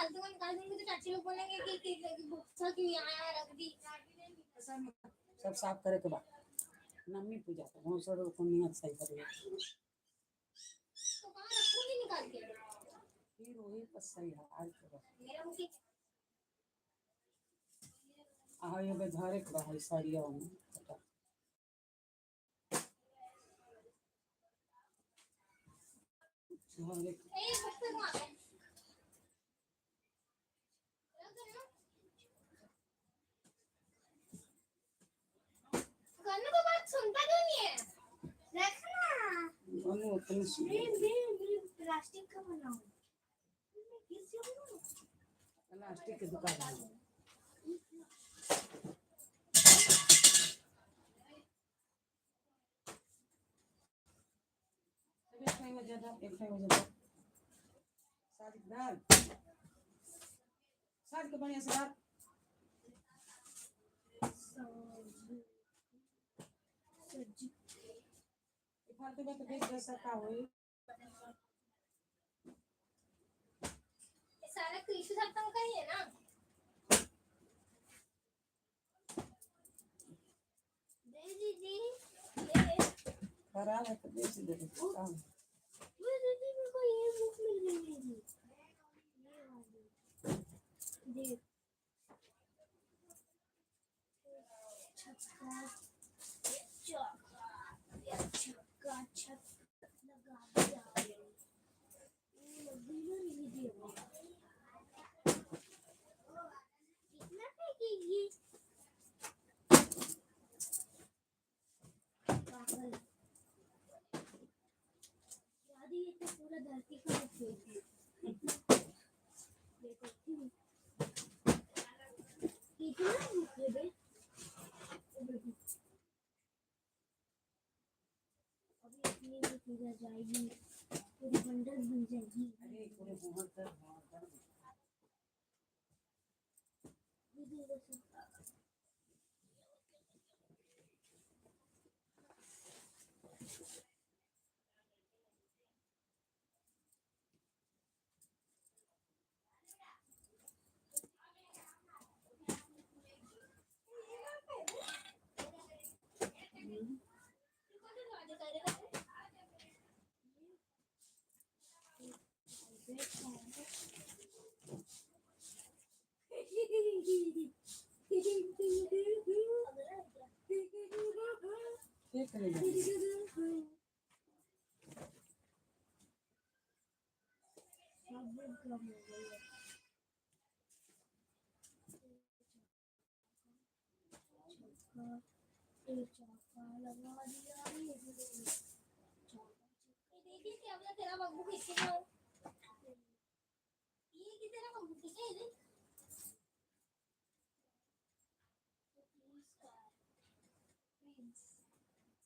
फालतू का निकाल दूंगी तो चाची लोग बोलेंगे कि गुस्सा क्यों आया रख दी। सब साफ करे के बा। नम्मी पूजा कर भौसड़ को नियत सही करे। तो कहाँ रखूंगी निकाल के? फिर वही पर सही हाल के बा। मेरा मुझे आ ये बझारे के बा, हई साड़िया में झरे के। ए बुक पे वहाँ पे रख दे ना। गन्नू को बात सुनता क्यों नहीं है? रखना। दोनों उतने सुन। प्लास्टिक का बनाओ, मैं गिर जाऊंगा। प्लास्टिक के दुकान है। एक ठे में ज्यादा, एक ठे में ज्यादा साज के दाल, साज के बढ़िया से दाल। ये फालतू में तो बेच दे सका होई। ये सारा कृषि सप्तम का ही है ना? दे दीदी, ले। खराब है तो बेच दे का होई। वो दीदी, मेरे को ये बुक मिल गई मेरी, ये वाली देख। छक्का चौका, छक्का छक्का लगा दिया। ये लग गई ना दीदी? कितना फेंकेगी पागल दादी, ये तो पूरा धरती का फेंक। देखो कितना बुक है बे। अभी इतनी भी पूजा जाएगी, पूरी बंडल बन जाएगी। अरे पूरे बहुत दर्द, बहुत दर्द। दीदी, इधर से। फेंक नहीं जाए। सब कम हो गई है। छक्का, एक चौका लगा दिया रे, चौका। देखिए क्या बोला तेरा बग्गू किसके में हो? ये की तेरा बग्गू किसके है?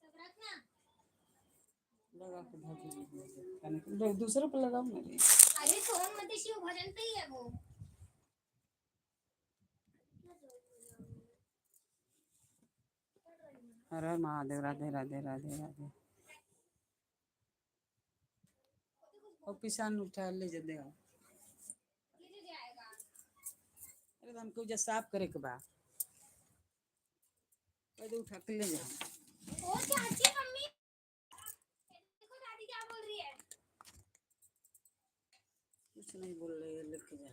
सब रखना। लगा के धर दीजिए, दूसरे पर लगाओ ना रे। अरे सोन मते शिव भजन पे ही है वो। हर हर महादेव, राधे राधे राधे राधे। और पिसान उठा ले जा दे। गिर जाएगा। अरे तो हमको जा साफ करे के बा, कह दे उठा के ले जा। ओ चाची, मम्मी देखो, दादी क्या बोल रही है। कुछ नहीं बोल रही है, लेके जा।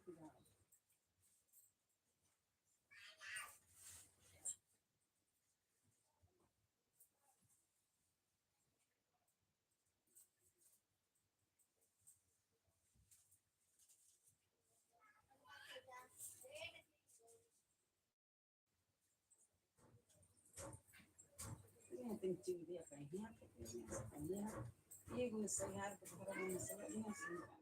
के झाड़। तीन चिड़िया कहीं कहीं एगो सहिहार के घर में सब बढ़िया से निकाल।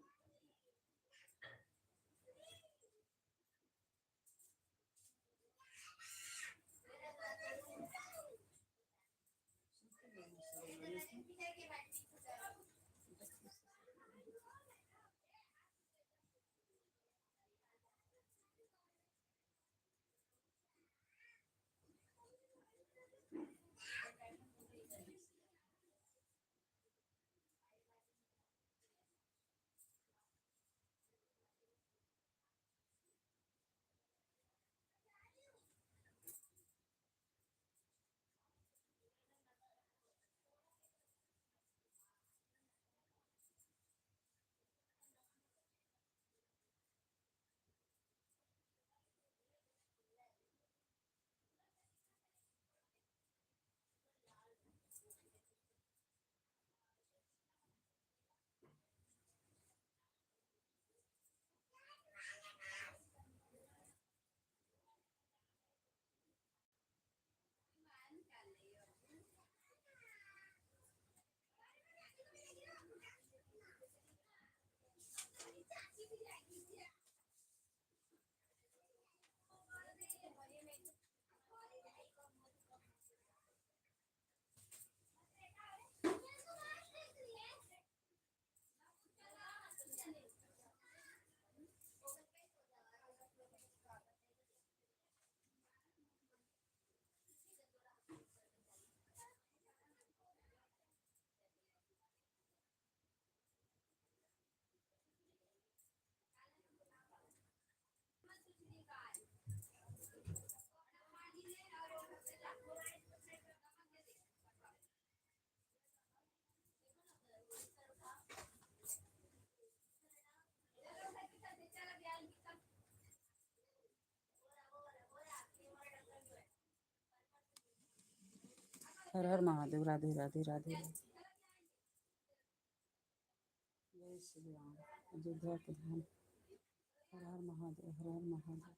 हर हर महादेव, राधे राधे राधे राधे। जय श्री राम, अयोध्या के धाम। हर हर महादेव, हर हर महादेव।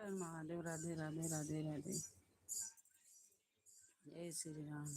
हर महादेव, राधे राधे राधे राधे। जय श्री राम।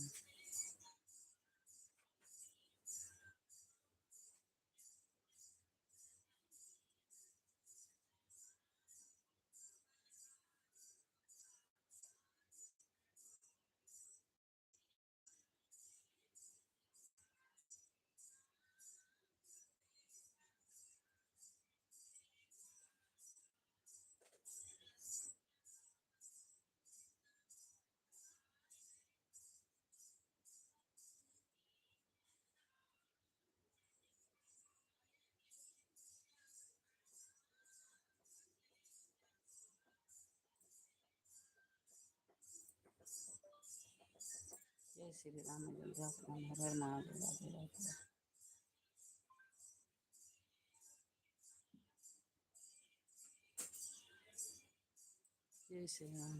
जय श्री राम, अयोध्या राम, हर हर महादेव, राधे राधे। जय श्री राम।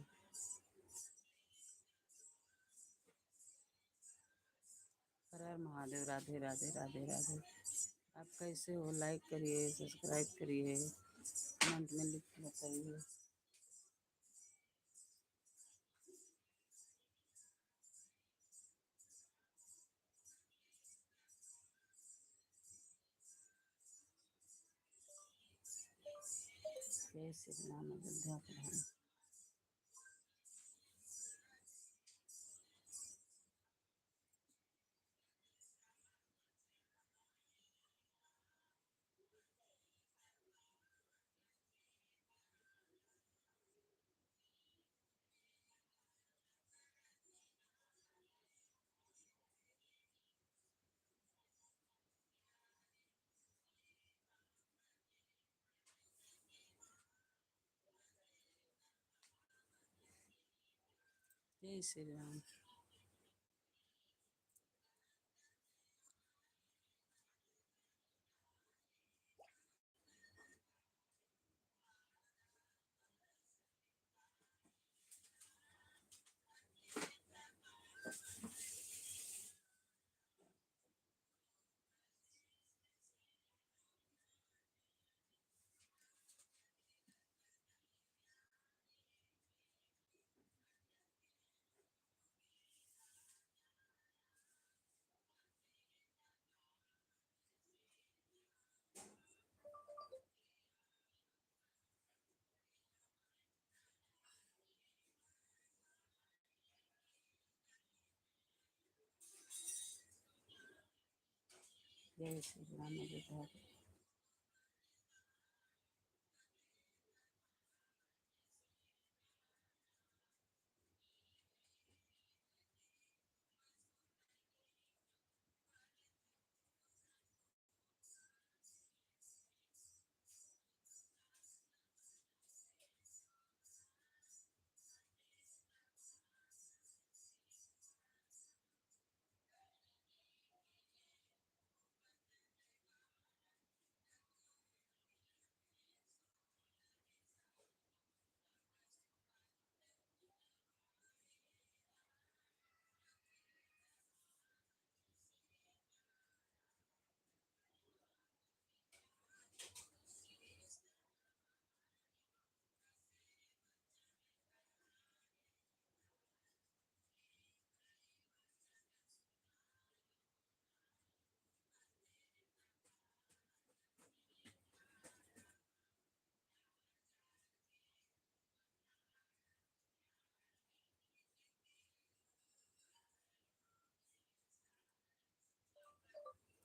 हर हर महादेव, राधे राधे राधे राधे। आप कैसे हो? लाइक करिए, सब्सक्राइब करिए, कमेंट में लिख के बताइए। जय श्री राम, अयोध्या धाम। जय श्री राम। जय श्री राम, अयोध्या।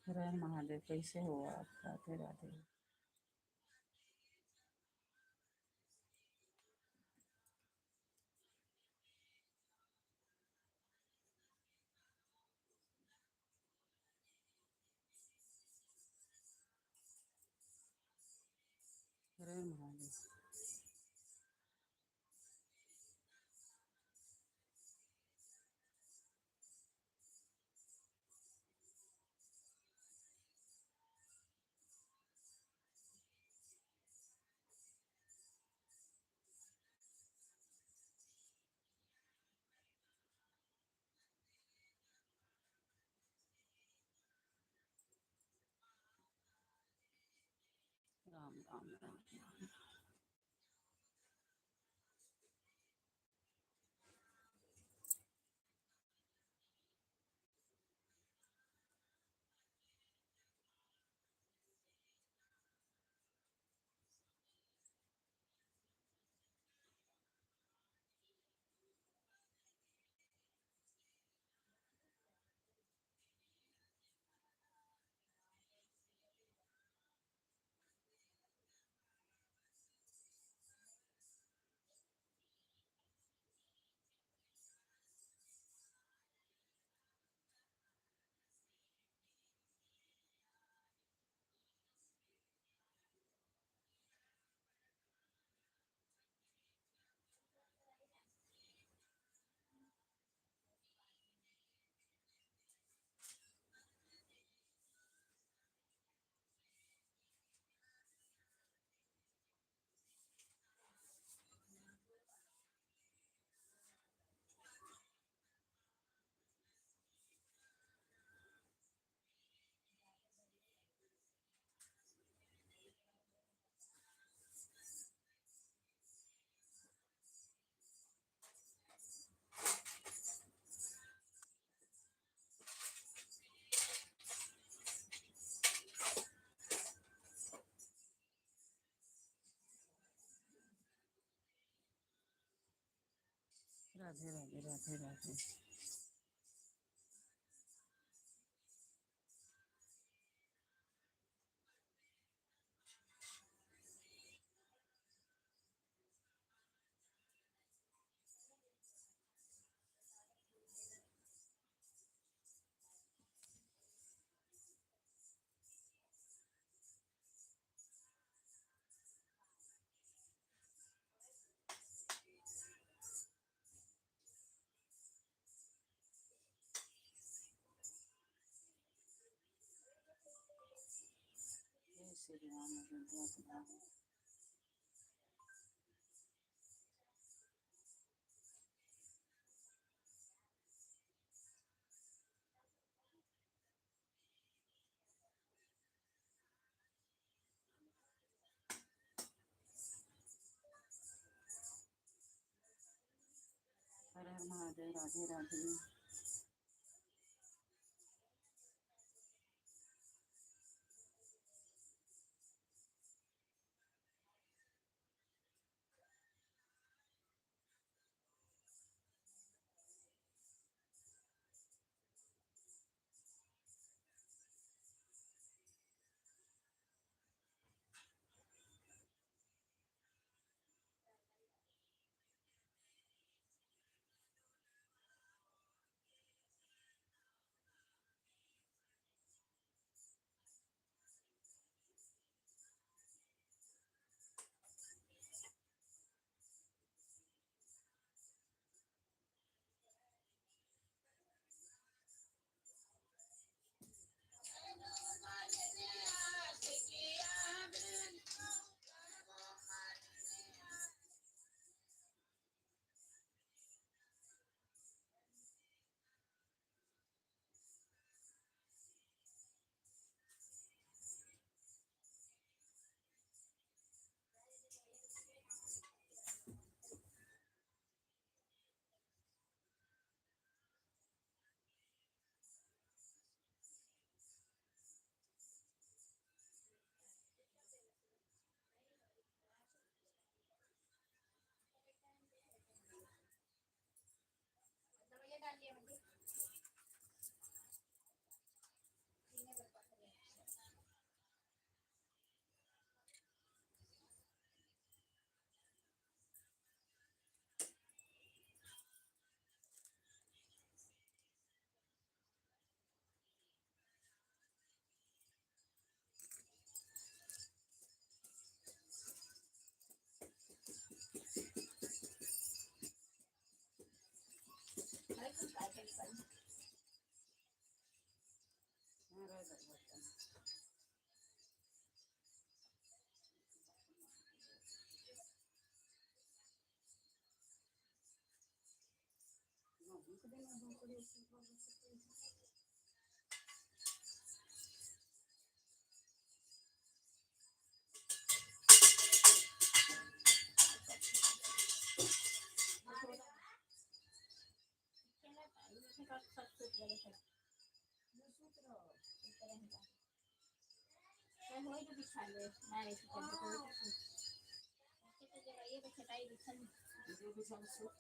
हर हर महादेव। कैसे हो आप? राधे राधे। हर हर महादेव। राम राम राम राम। राधे राधे राधे राधे। जय श्री राम अयोध्या के धाम। हर हर महादेव, राधे राधे। हाँ, रह दो बर्तन। मम्मी को देना हमको। जो भी सब सुख।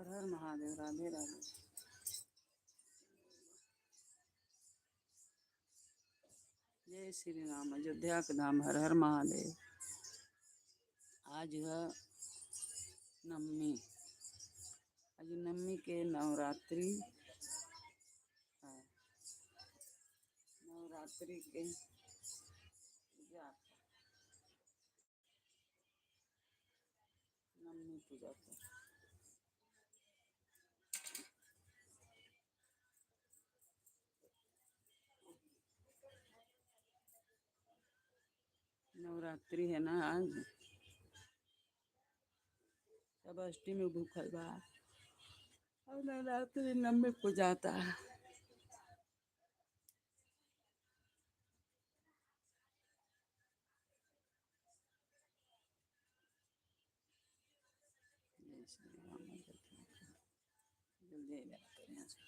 हर हर महादेव, राधे राधे। जय श्री राम, अयोध्या के धाम, हर हर महादेव। आज है नवमी, आज नवमी के नवरात्रि है। नवरात्रि के पूजा, नवमी पूजा का। नवरात्रि है ना आज, सब अष्टमी में भूखल बा और नवरात्रि नवमी पूजाता है। जय श्री राम, जल्दी यहाँ से।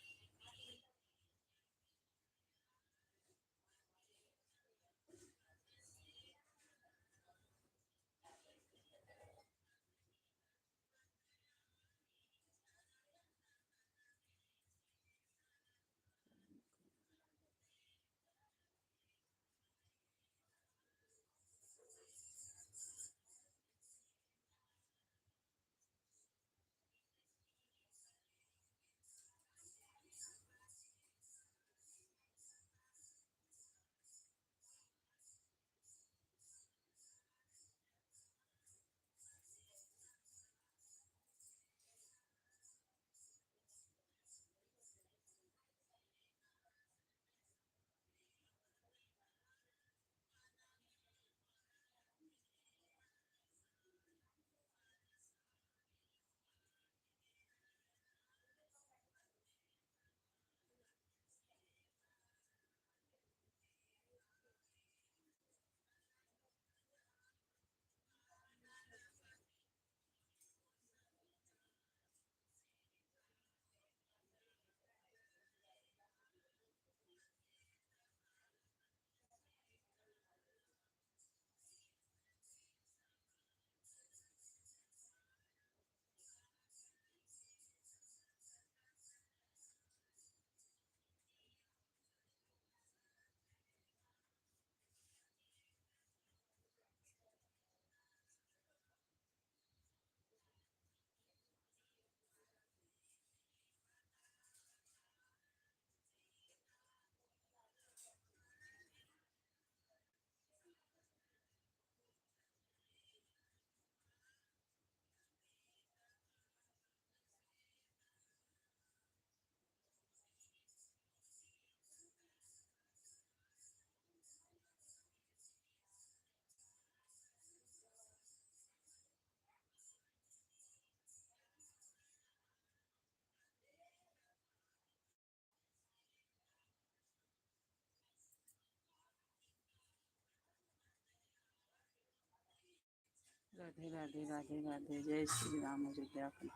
राधे राधे राधे राधे, जय श्री राम, अयोध्या के।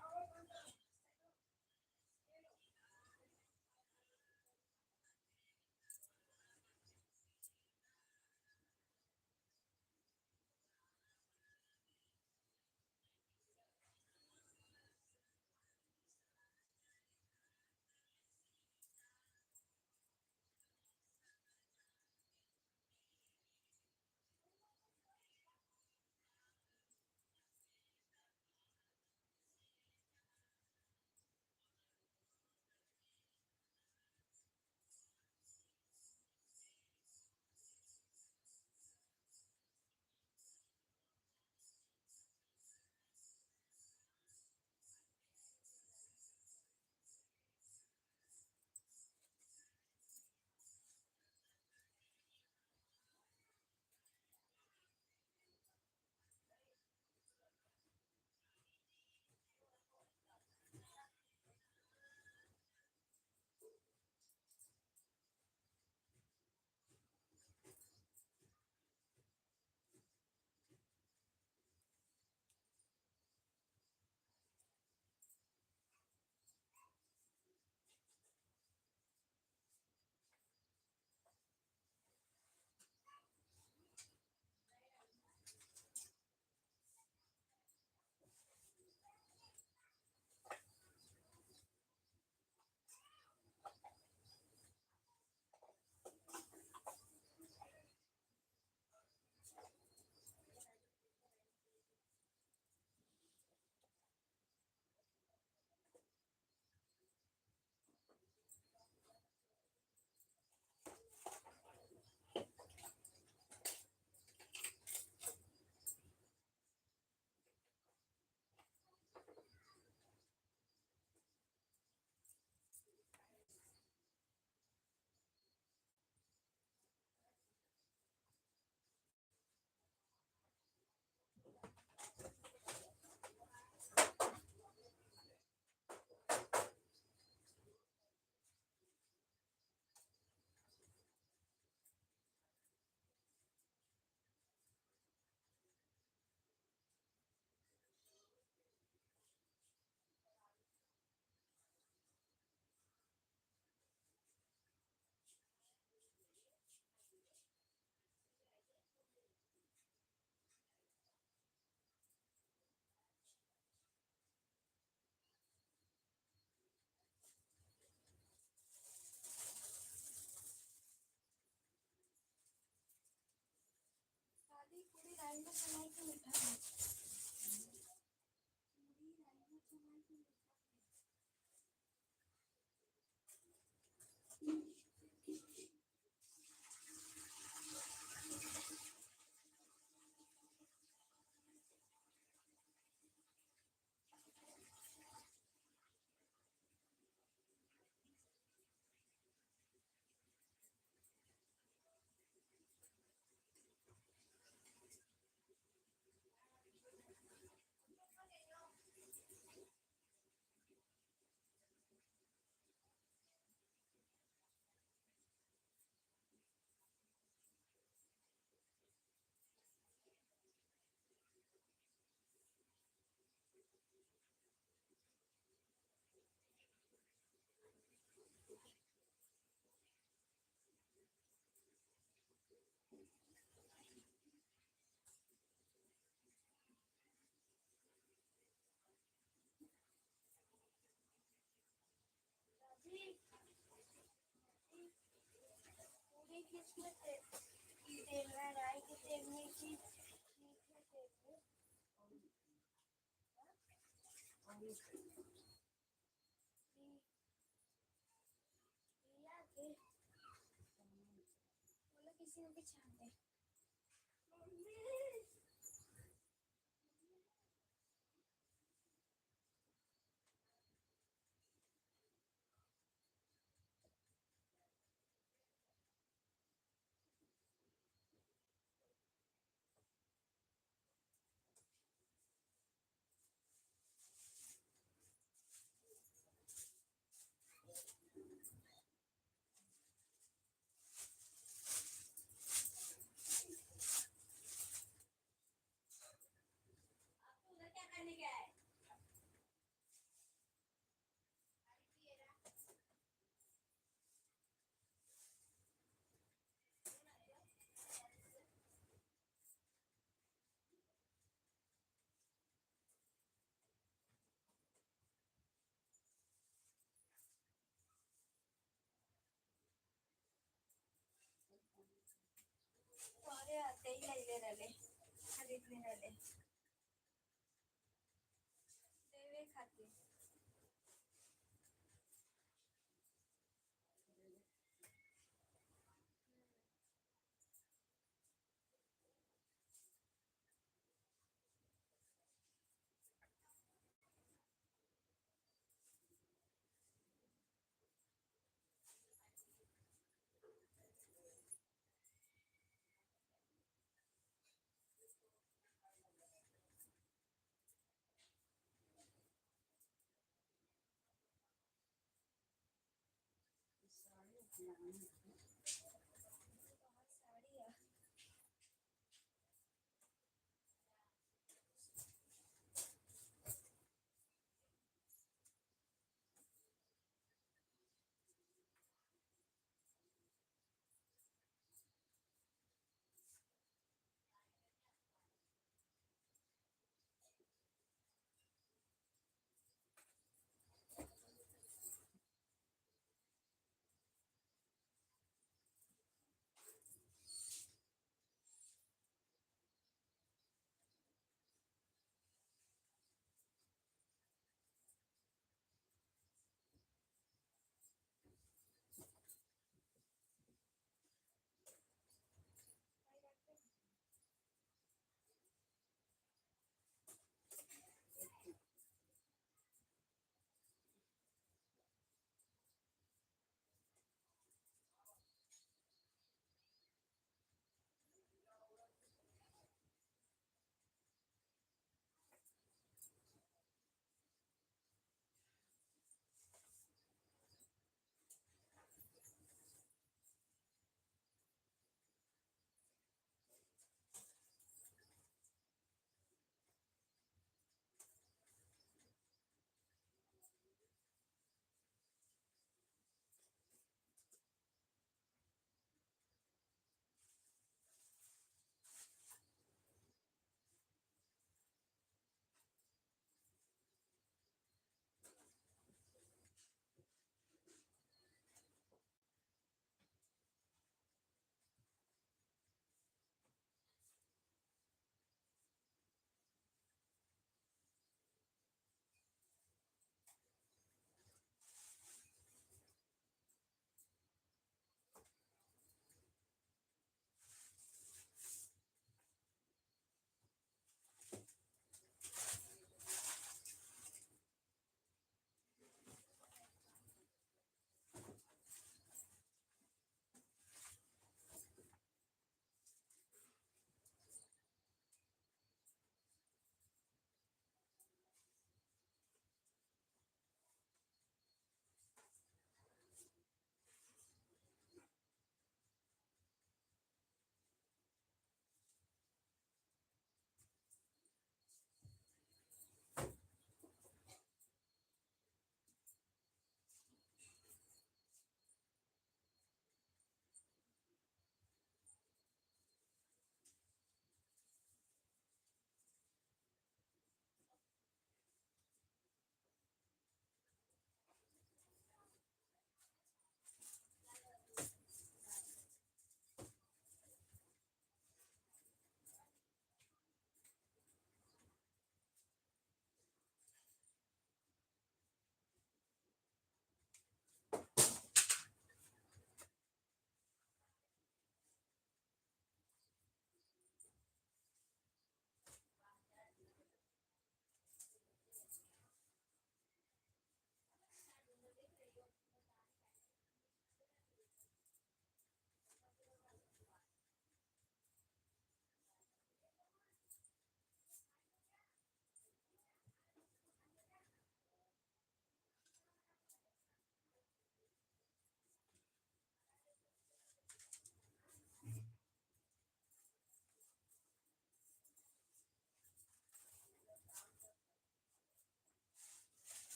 राजमा चना के मीठा में। पूरी राजमा चना के मीठा में। दादी, पूरी किसमें तेल में, राई के तेल में कि मीठे तेल में? बिया के बोला किसी ने भी छान दे मम्मी। अरे आते ही लैले रहले, खरीदने रहले देवे खातिर। बहुत साड़ी है।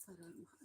हर हर महादेव।